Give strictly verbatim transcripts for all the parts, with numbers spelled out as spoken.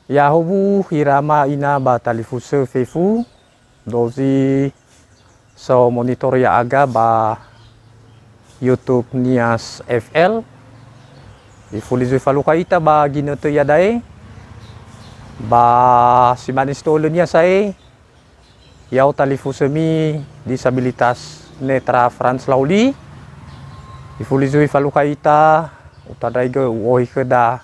Ya'ahowu ira ama ina ba talifusö fefu, dozi so monitor ya'aga ba YouTube Nias F L. Ifuli zui falukha ita ba ginötö iada'e, ba si mane si to'ölö Nias sa'ae, ya'o talifusömi disabilitas netra Franz Lauli. Ifuli zui falukha ita, utandraigö u'ohi khöda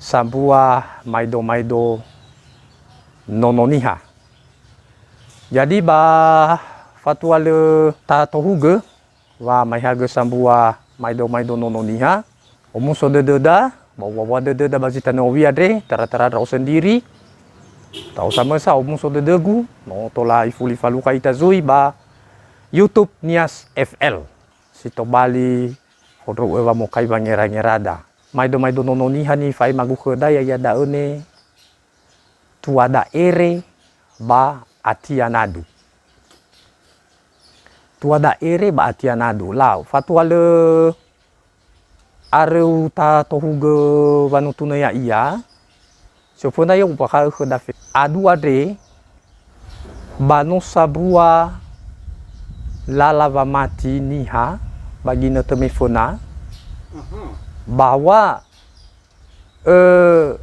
sambua maedo-maedo Nono Niha. Jadi ba fatua lö tatohugö wa maehagö sambua maedo-maedo Nono Niha, omuso dödöda, ba uwua-wua dödöda ba zi tanö owi andre, tara-tara ndra'o sendiri. Ta'o samösa omuso dödögu, no tola ifuli falukha ita zui ba YouTube Nias F L. Si tobali fondrou ö wamokai wangera-ngerada. Maedo-maedo Nono Niha nifa'emagu khöda ya'ia da'ö ne, tuada ere ba atia nadu. Tuada ere ba atia nadu. Lau, fatua lö aröu tatohugö wanutunö ya'ia, si oföna ya'o ufakha'ö khöda fe-, adu andre, ba no sambua lala wamati niha ba ginötö me föna, Mhm. bahwa, ö,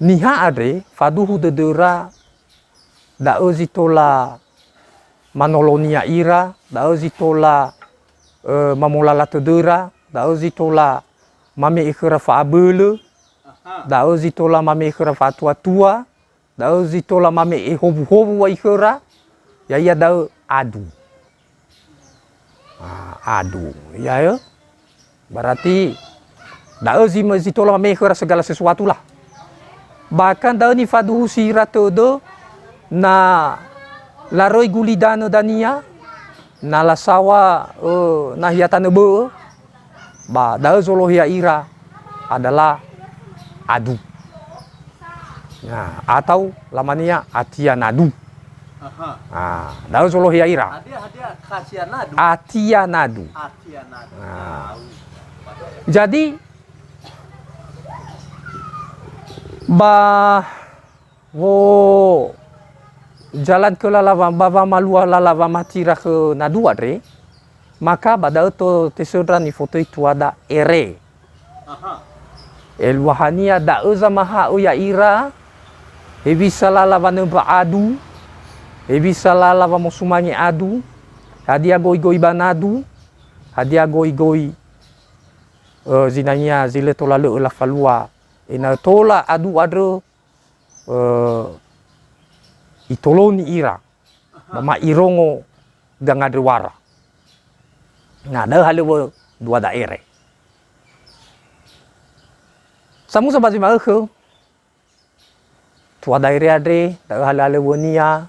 niha andre faduhu dödöra, da'ö zi tola manoloni ya'ira, da'ö zi tola, ö, mamolala tödöra, da'ö zi tola mame'e khöra fa'abölö, Aha. da'ö zi tola mame'e khöra fa'atua-tua, da'ö zi tola mame'e howu-howu wa'i khöra, ya'ia da'ö adu. Ah, adu. Ya, ya. Berarti da'ö zi, zi tola mame'e khöra segala sesuatu lah. Bahkan da'ö nifaduhusi ira tödö na laröi gulidanö dania, na lasaŵa, ö, nahia tanö bö'ö, ba da'ö zolohi ya'ira adalah adu. Nah, atau lamania atia nadu. Aha. Ah, da'ö zolohi ya'ira. Hadia, hadia, kasia nadu? Atia nadu. Atia nadu. Ah. Tahu. Jadi, ba wo jalan ke lala wa-, ba wamalua lala wamati ira khö nadu andre, maka ba da'ö to tesöndra nifotöi tuada ere. Aha. Eluahania da'ö zamaha'ö ya'ira, hewisa lala wanömbö adu, hewisa lala wamosumange adu, hadia goigoi ba nadu, hadia goigoi, ö, zinangea zi lö tola lö'ö lafalua, ena'ö tola adu andrö, ö, itoloni ira, ba ma'irongo gangandröwara. Na da'ö halöŵö dua da'ere. Samusa ba zi ma'ökhö, tuada ere andre, da'ö halöŵönia,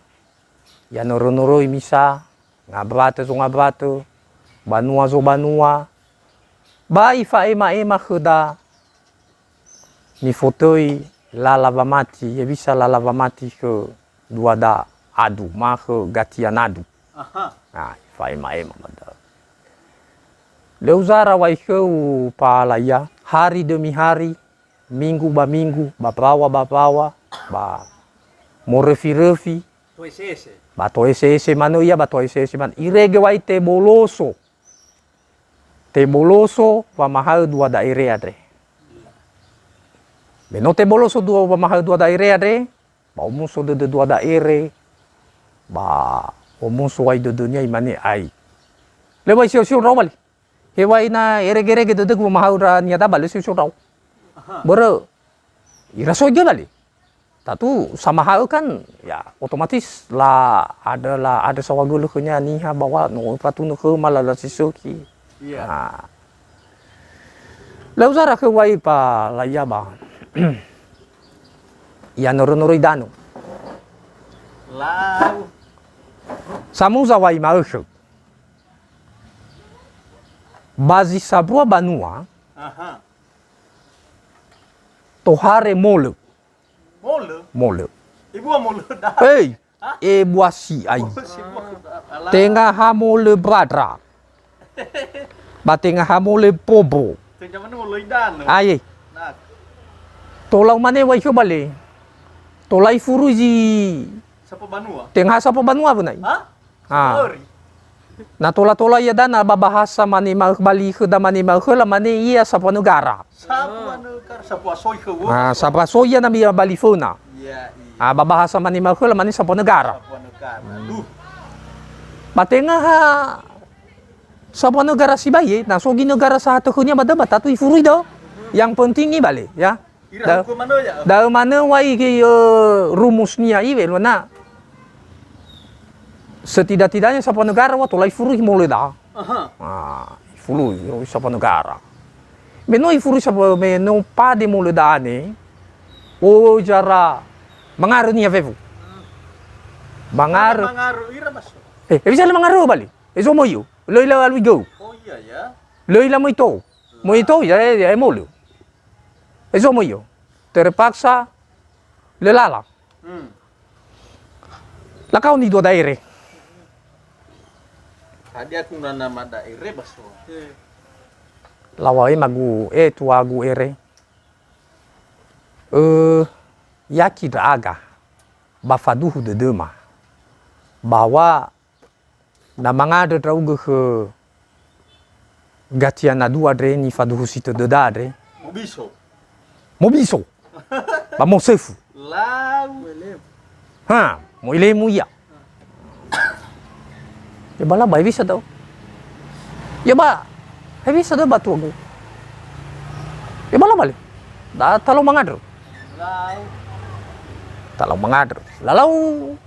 ya norö-noröi misa, ngawatö zongawatö, banua zobanua, ba ifa'ema-ema khöda nifotöi lala wamati, hewisa lala wamati khö duada adu, ma khö gatia nadu. Aha. Ah, ifa'ema-ema ba da'ö. Lö uzara wa'i khöu pa laia, hari demi hari, minggu ba minggu, ba mbaŵa ba mbaŵa, ba moröfi-röfi, To'ese-ese. Ba to'ese-ese manö ia, ba to'ese-ese manö. Irege wa'i teboloso. Teboloso wamahaö dua da'ere andre. Me no teboloso dua wamahaö dua da'ere andre, ba omuso dödö dua da'ere, ba omuso wa'i dödönia imane ai. Lö wa'i sio-sio ndra'o bali. Hewa'ae na erege-rege dödögu wamahaö ndra niada ba lö sio-sio ndra'o. Aha. Börö ira soi göna li. Tatu samahaö kan, ya, otomatis la ada, la ada saohagölö khönia niha bahwa no fatunö khöma lala si sökhi. Iya. Nah. Lö uzara khöu wa'i pa laia ba. Ya norö-noröi danö. Lau. Samuza wa'i ma'ökhö. Ba zi sambua banua, Aha. Tohare molö. Molö? Molö. Ebua molö da? Ei, Ha? Ebua si'ai. Oh, si bua da. Ala. Tenga ha molö badra. Ba tenga ha molö bobo. Tenga mana molö idanö? Ae. Nah. Tola umane wai khö bale. Tola ifurui zi Sapa banua? Tenga sapa banua wönai. Ha? Ah. Sorry. Na tola-tola ia dana ba bahasa mane ma'ökh-, bali khöda mane ma'ökhö la mane ia sapa negara. Sapa negara, sapa soi khö wö. Ah, sapa soi ia nami bali föna. Iya, iya. Ah, ba bahasa mane ma'ökhö la mane sapa negara. Sapa negara. Duh. Ba tenga ha sapa negara sibai, eh, na so gi negara sahatö khönia ba döma tatu ifurui dao. Yang penting ibale, ya. Ira Da-, hukum manö ya? Da'ö manö wai ge, eh, rumusnia iwe, lo na. Setidak-tidaknya sapa negara wa tola ifurui molö da. Aha. Ah, ifurui, ifurui sapa negara. Me no ifurui sapa, me no pade molö da ane, o zara mangarö niha fefu. Mangarö. Mangarö ira maso. Eh, eh, bisa le mangarö bali. Eh, so möi yo. Lö ila alui gö. Oh, iya, ya. Lö ila möi to. Möi to, ya, ya, ya, molö. Ezo möio. Terpaksa lö lala. Hmm. Lakao ni dua daere. Hadia kunana ma daere baso. Lawae magu, e tuagu ere. Eh, yaki ndra'aga ba faduhu dödöma bahwa Na mangandrö ndra'ugö khö Gatiana dua andre nifaduhusi tödöda andre. Mobiso. Mobiso. Ba mosöfu. Lau. Ha, moilemu ia. Ya bala ba hewisa da'ö. Ya ba hewisa da'ö ba tuagu. Ya bala bale. Da talau mangandrö. Lau. Talau mangandrö. Lalau.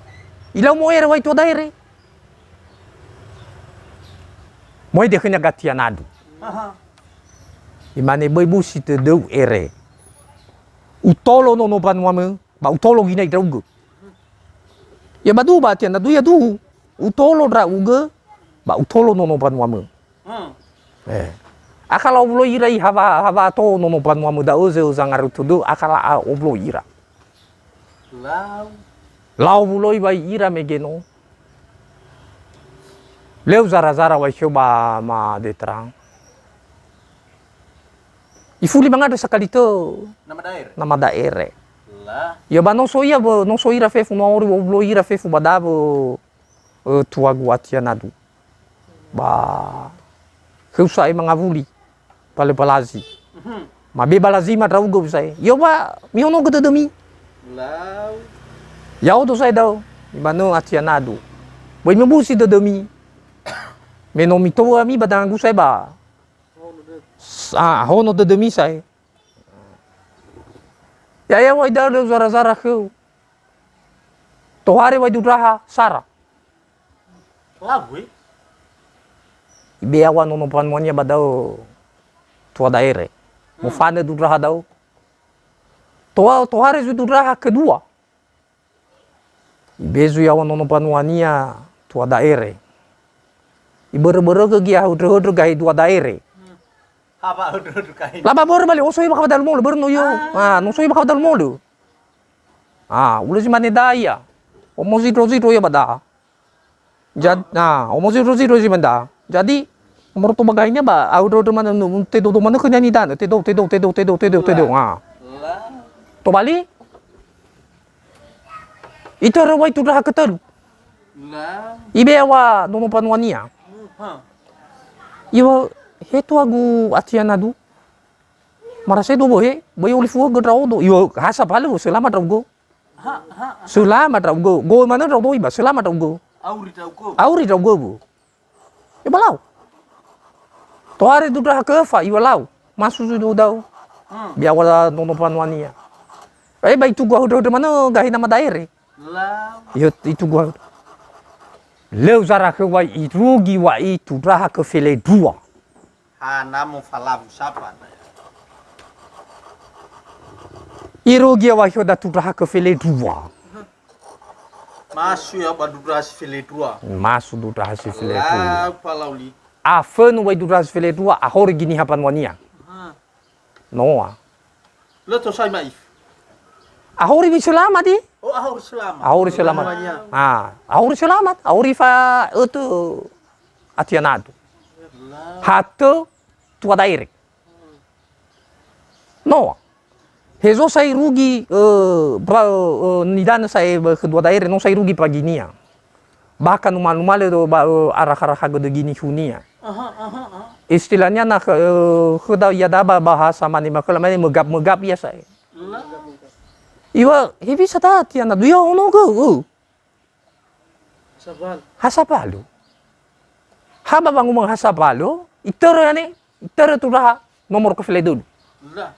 Ilau mo'ere wai tua daere. Mo'ede khönia Gatiana ndu. Aha. Imane, "Böi busi tödöu ere. Utolo nono mbanuamö, ba utolo ginai ndra'ugö." Ya ba du ba Gatiana ndu ya du. Utolo ndra'ugö, ba utolo nono mbanuamö. Hmm. Eh. Akha la'owuloi ira i hawa, hawa to nono mbanuamö da'ö zö zangarö tödö, akha la'owuloi ira. Lau. La'owuloi wai ira mege no. Lö uzara-zara wai khöu ba ma Detrang. Ifuli mangandrö sakali tö. Nama daere. Nama daere. Lah. Ya ba no so ia, no so ira fefu, no auri wa'owuloi ira fefu ba da'ö, eh, tuagu Gatiana ndu. Ba khöu sa'ae mangawuli. Pale balazi. Mhm. Mabe balazi ma ndra'ugö sa'ae. Yo ba mihonogö dödömi. Lau. Ya'odo sa'ae da'ö. Imanö Gatiana ndu. Böi möbusi dödömi. Me no mitou'ö ami ba dangagu sa'ae ba. S-, ah, hono dödömi sa'ae. Ya'ia wai da'ö lö uzara-zara khöu. Tohare wai dundraha sara. Lawe. Ibe yaŵa nono mbanuania ba da'ö tua daere. Hmm. Mofanö dundraha da'ö. Toa-, tohare zui dundraha kedua. Ibe zui yaŵa nono mbanuania tua daere. Ibörö-börögö gia höndrö-höndrö gahe dua daere. Hmm. Hawa höndrö-höndrö gahe. Laba börö bali, o so iŵa kawa dalu molo, börö no yo. Ah. Ah, no so iŵa kawa dalu molo. Ah, ulö zi mane da'a ia. Omo zindro-zindro ia ba da'a. Jad-, ah, omo zindro-zindro zi mane da'a. Jadi, nomor to ba gahe nia ba, au do do mane, nu, te do do mane khönia nidanö, te do, te do, te do, te do, te do, te do. Ah. Lah. Tobali? Itörö wai dundraha ketölu. Lah. Ibe yaŵa nono mbanuania. Ha. Iŵa, he tuagu Gatiana ndu. Marasai do böi, böi olifuögö ndra'odo. Iŵa, ha sapalö, sölama ndra'ugö. Ha, ha, ha. Sölama ndra'ugö. Gö manö ndra'odo iba, sölama ndra'ugö. Auri ndra'ugö. Auri ndra'ugö bu. Iŵa lau. Tohare dundraha keöfa, iŵa lau. Masu zui da'ö. Hmm. Be yaŵa nono mbanuania. Eh, ba itugu höndrö-höndrö manö gahe nama daere. Lau. Iŵa itugu ha-, lö uzara khöu wai irugi wai dundraha kö felendrua. Hana mofalawu sapa na ya. Irugi wai khöda dundraha kö felendrua. Masu ya ba dundraha si felendrua. Masu dundraha si felendrua. Lau palau li. Afönu wai dundraha si felendrua, ahori gi niha mbanuania. Ha. Noa. Lö tosai ma'ifu. Ahori wi sölama di? Oh, ahori sölama. Ahori sölama. Mbanuania. Ah, ahori sölama. Ahori fa ötö Gatiana ndu. Lah. Hatö tua daere. Noa. Hezo sa irugi, eh, ba, eh, nidanö sa'ae ba khö dua daere, no sa irugi paginia. Bahkan numal-numalö do ba, eh, arakha-rakha gödögi nihunia. Aha, aha, aha. Istilahnya na khö, eh, khöda iada'a ba bahasa mane makhöla mane megap-megap ia sa'ae. La. Iŵa'ö, hewisa ta tia na duya ono gö, eh. Sabalu. Ha sabalu. Ha ba wangumö ha sabalu, itörö yane, itörö tudraha nomor kefele dölu. La.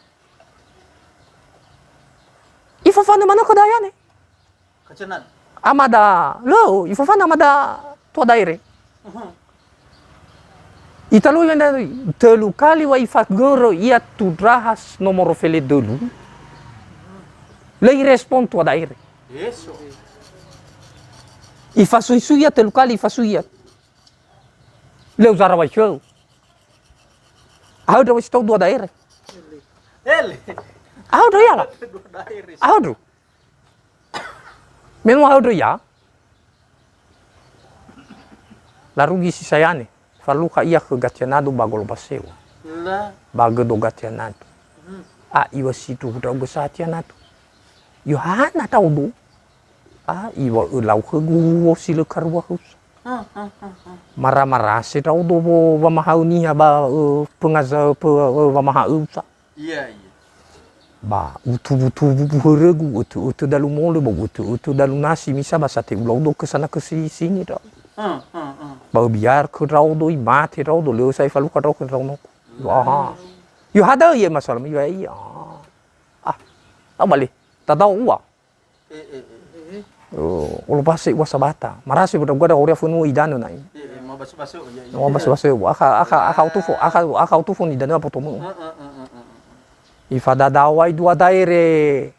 Ifafanö manö khöda yane. Kacanan. Amada, lö, ifafanö amada tua daere. Mhm. Italui yane tölu kali wa ifagörö ia tudraha s-, nomor fele dölu. Lö irespon tua daere. Yesu. Ifasuisui ia tölu kali, ifasui ia. Lö uzara waihöu. Ahaö ndra wasi tau dua daere. Ele. Ahaö ndra ia la. Dua daere. Ahaö ndra. Me no ahaö ndra ia. Larugi si sayane. Falukha ia khö Gatianadu ba Golombaseo. La. Ba gödo Gatianadu. Hmm. A iŵa'ö si tuhu ndra'ugö sa Gatianadu. Yohana ndra'odo. A iŵa'ö lau khögu huo si lö karua heusa. Hmm, hmm, hmm, hmm. Mara-marase ndra'odo wo wamahaö niha ba, ö, pengaza-, pe-, ö, wamahaö usa. Iya, iya. Ba utuwu-tuwu buhörögu, ötö-ötö dalu molö, ba uötö-ötö dalu nasi, misa ba sate ulaudo kesana ke si-, sini ndra'o. Hmm, hmm, hmm. Ba öbiar khö ndra'odo, i mate ndra'odo, lö sa ifalukha ndra'o khö ndra'o noku. Yo, aha. Yo, hada ye masalah, yo, iya. Ah. Ah, bale. Tadao ua. Eh, eh, eh, eh. Oh, olombase ua sabata. Marase bada gua da oria funu idanö na'i. Eh, eh, ma baso-baso, ya, ya. Ma baso-baso, akha, akha, akha utufo, akha, akha utufo ni danö apotomu. Ah, ah, ah, ah, ah, ah. Ifadadawai dua daere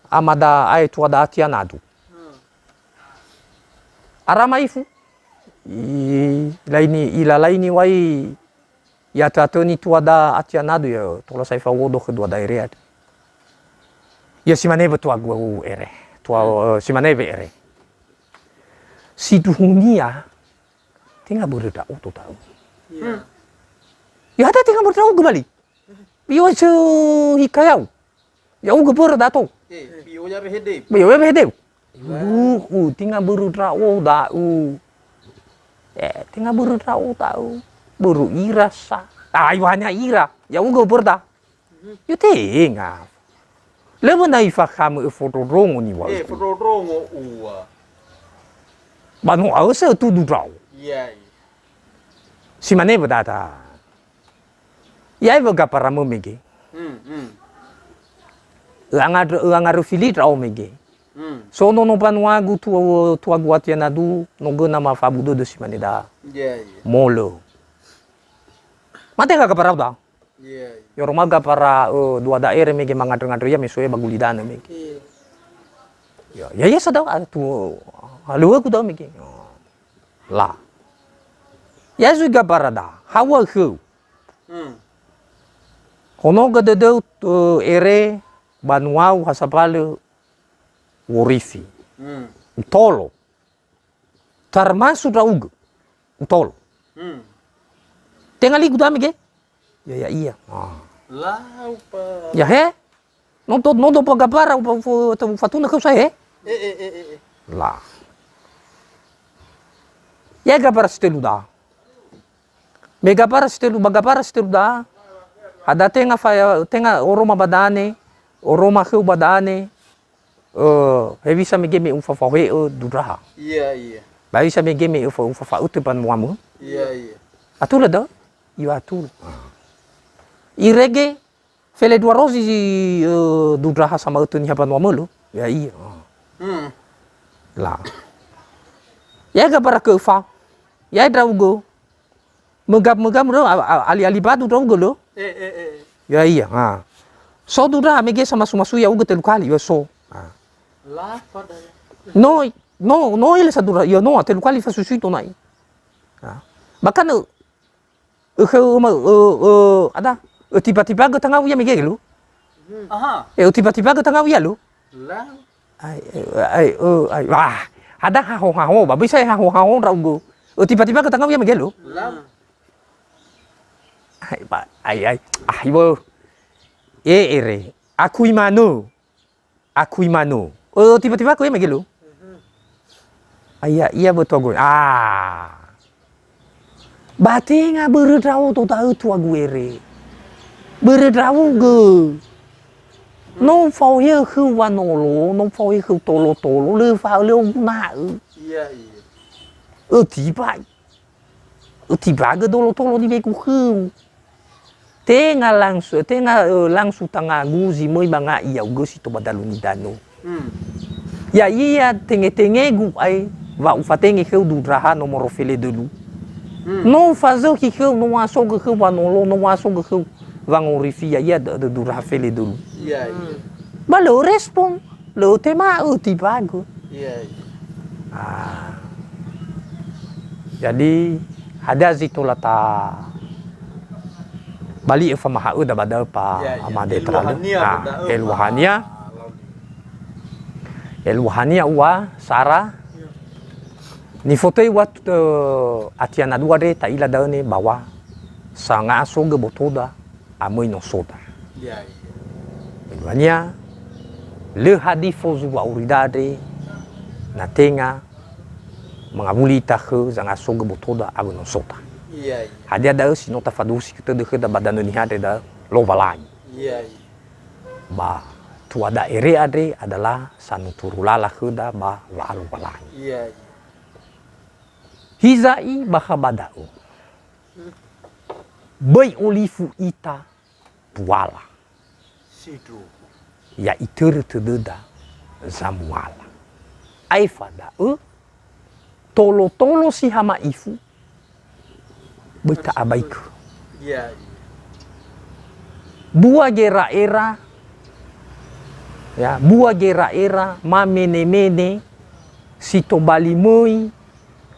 amada ae tua da Gatianadu. Hmm. Ara maifu. I laini, ilalaini wai Ya'atö'atöni tua da Gatianadu ya, tola sa ifauodo khö dua daere andrö. Ya simane wö tuagu ere, tua, hmm, eh, simane wö ere. Sindruhunia, tenga börö ndra'odo da'ö. Iya. Hmm. Ya ada tenga börö ndra'odo bali. Yo sö hikayau. Ya'ugö börö dato. Eh, bio ya wehede. Bio ya wehede. Uhu, tenga börö ndra'o da'ö. Eh, tenga börö ndra'o da'ö. Börö ira sa. Ah, iŵa'ö hania ira. Ya'ugö börö da. Yo tenga. Lö wö na ifakhamö öfondrondrongo niŵa'ö. Eh, fondrondrongo ua. Ba no aösö tudu ndra'o. Iya, iya. Simane wö dada. Ya'e wö gaparamö mege. Hmm, hmm. Ö'angadrö, ö'angaröfi li ndra'o mege. Hmm. So nono mbanuagu tua-, tuagu Gatianadu, no göna mafabu dödö simane da. Iya, iya. Molö. Mate ga gaparau da? Iya, iya. Ya'oroma gapara, ö, dua daere mege mangandrö-ngandrö ia me so ia ba gulidanö mege. Iya. Ya, ya, ya, sadao, a, tu, halöŵögu da'ö mege. La. Ya zui gapara da, haŵa'ö khöu. Hmm. Honogö dödöu, ö, ere banuau ha sabalö worifi. Hmm. Utolo. Termasuk ndra'ugö. Utolo. Hmm. Tenga ligu da mege? Ya, ya, iya. Ah. Lau pa. Ya, he? Nodo, nodo pa gapara, ufa-, ufa-, ufatunö khöu sa, he? Eh, eh, eh, eh, eh. La. Ya gapara si tölu da. Me gapara si tölu, ba gapara si tölu da. Hada tenga fa-, tenga oroma ba dane, oroma khöu ba dane, ö, hewisa mege me ufafaohe'ö dundraha. Iya, iya. Ba hewisa mege me ufa-, ufafa'ötö banuamö. Iya, iya. Atulö da'ö? Iya, atulö. Irege, fele dua rozi, ö, dundraha sama'ötö niha banuamö lö. Ya, iya. Hmm. La. Ya, gapara khöu fa. Ya, ndra'ugö. Megap-megap ndra'o, a-, a-, ali-ali badu ndra'ugö lö. Eh, eh, eh, eh. Ya, iya, ha. So dundraha mege samasu-masu ya'ugö tölu kali, ya, so. Ha. La, pada ya. No, no, no, ile sa dundraha, ya, no, tölu kali fasusui tona'i. Ha. Bahkan, ö, ö, khö, ö, ma, ö, ö, ada, ö, tiba-tiba gö tangau ia mege lö. Aha. Eh, ö, tiba-tiba gö tangau ia lö. La. Ai, ai, ai, ö, ai, wah. Hada haho-haho, ba bisa haho-haho ndra'ugö. Ö, tiba-tiba gö tangau ia mege lö. La. Ai, ba, ai, ai. Ah, iŵa'ö. E, ere. Akui manö. Akui manö. Ö, tiba-tiba aku ya magelu. Aya, iya betul aku. Ah. Ba tenga börö ndra'odo da'ö tuagu ere. Börö ndra'ugö. No fao he khöu wanolo, no fao he khöu tolo-tolo, lö fa-, lö oguna'ö. Iya, iya. Ö, tiba. Ö, tiba gö dolo-tolo nibe'egu khöu. Tenga langsu-, tenga, ö, langsu tangagu zi möi ba nga'i ya'ugö si tou ba dalu nidanö. Hmm. Ya'ia tenge-tengegu ai wa ufatenge khöu dundraha nomoro fele dölu. Hmm. No ufazökhi khöu, no u'asogö khöu wanolo, no u'asogö khöu wangorifi, ya'ia dö-, dö-, dundraha fele dölu. Iya, iya. Ba lö respon. Lö tema'ö tibagu. Iya, iya. Ah. Jadi, hadia zi tola ta bali'ö famaha'öda ba da'ö pa Iya, iya. Ama Detra lö? Eluahania Ah, ba da'ö, eluahania. Pa Lauli. Eluahania ua, sara. Iya. Nifotöi ua, eh, atia na dua andre ta'ila da'ö ne bawa sanga'asogö botoda. Amöi nosoda. Iya, iya. Eluahania, lö hadia fozua wa'aurida andre, na tenga mangawuli ita khö zanga'asogö botoda awö nosoda. Iya, iya. Hadia da'ö si no tafaduhusi tödö khöda ba danö niha andre da'ö? Lowalangi. Iya, iya. Ba tuada ere andre adalah sanuturu lala khöda ba wa'a Lowalangi. Iya, iya. Hiza'i bakha ba da'ö. Böi olifu ita buala. Sindruhu. Ya itörö tödöda zamuala. Aefa da'ö, tolo-tolo si ha ma'ifu, böi ta'abaikö. Iya, iya. Bua gera'era, ya, bua gera'era, mamene-mene, si tobali möi,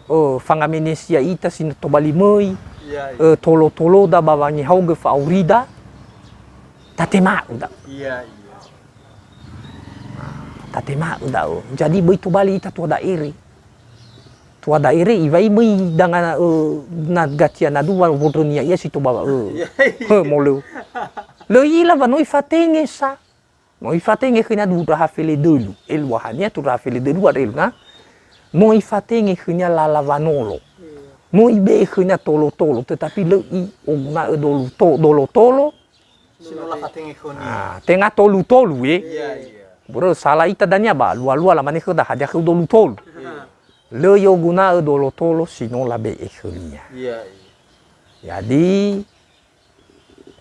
ö, fangamenesi ya'ita si no tobali möi, Iya, iya. ö, tolo-toloda ba wangehaogö fa'aurida, tatema'ö da'ö. Iya, iya. Tatema'ö da'ö. Jadi böi tobali ita tuada ere. Tuada ere iŵa'ö möi danga, ö, na gatia na dua wondrönia ia si toba, ö, Iya, iya. hö, molö. Lö i'ila wa no ifatenge sa. No ifatenge khönia dundraha fele dölu, eluahania dundraha fele dölu andre na. No ifatenge khönia lala wanolo. Iya. No ibe'e khönia tolo-tolo, tetapi lö i'oguna'ö dolu to-, dolo-tolo. Si no lafatenge khönia. Ah, tenga tolu-tolu, e. Iya, iya. Börö sala ita dania ba, lua-lua lamane khöda, hadia khöu dolu-tolu. Iya. Lö i'oguna'ö dolo-tolo si no labe'e khönia. Iya, iya. Jadi,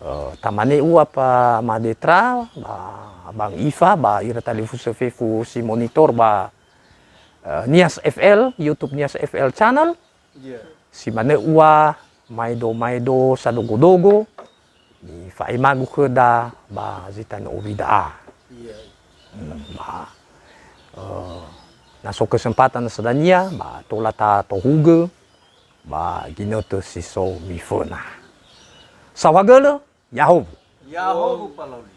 Eh, tamane ua pa Ama Detra, ba Bang Ifa, ba ira talifusö fefu si monitor ba, eh, Nias F L, YouTube Nias F L Channel. Iya. Si manö ua maedo-maedo sadogo-dogo, nifa'emagu khöda ba zi tanö owida a. Iya. Hmm, ba, eh, na so kesempatan sa dania, ba tola tatohugö, ba ginötö si so miföna. Saohagölö, ya'ahowu. Ya'ahowu, Pa Lauli.